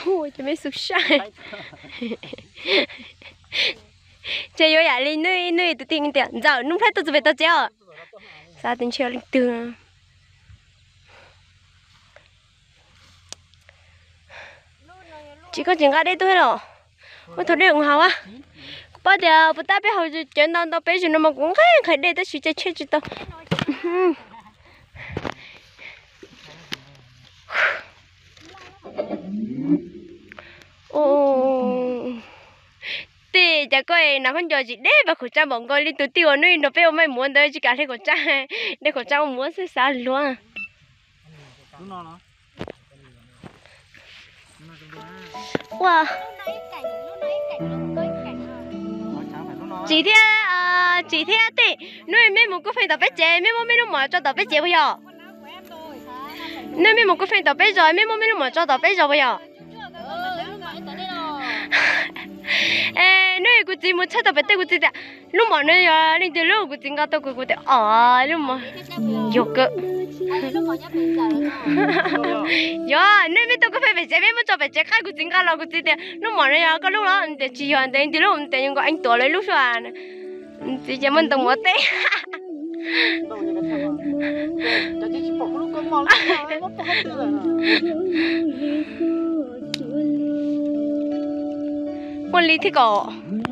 Ces me xu sai. Ces yuav yam li nws, nws tus tij tias Ntxawm, Nuj Nplhaib tuaj txog pem tau tsev os. Xav tias ntshe leej twg. Tsis, koj tsis nqa dej tuaj los? Muab thau dej mus haus. Kuv paub tias puas tab peb haus cawv ntau ntau peb zaug no mas kuv nqa nqhis dej tab sis caij tsheb tsis tau. Tej cas koj hnav khaub ncaws tsis deb pas khẩu trang npaum nkaus li tus tij uas hnub ib nrog peb ua maj muav ntawd tsis kam hle khẩu trang, de khẩu trang ua muav xwb xav luag. Ua, Tsim thiab, Tsim thiab Tej, hnub mej mus kuj feej tom peb tsev, mej muab mej lub mom tso tom peb tsev puas yog? Hnub mej mus kuj feej tom peb zos, mej muab mej lub mom tso tom peb zos puas yog? Hnub kuv txiv mus tshawb tau pem tej, kuv txiv tias lub mom no yog leej twg lub, kuv txiv nqa tuaj kuv, kuv tias o, lub mom yog kawg. Yog, hnub mej tuaj kuj feej pem tsev, mej muab tso pem tsev qab, kuv txiv nqa los, kuv txiv tias lub mom no yog koj lub los? Tias tsis yog, tias leej twg lub, tias yog nkauj eev tuam lawv lub xwb. Txiv ces muab ntoo muav teb. Muaj li thiab kom.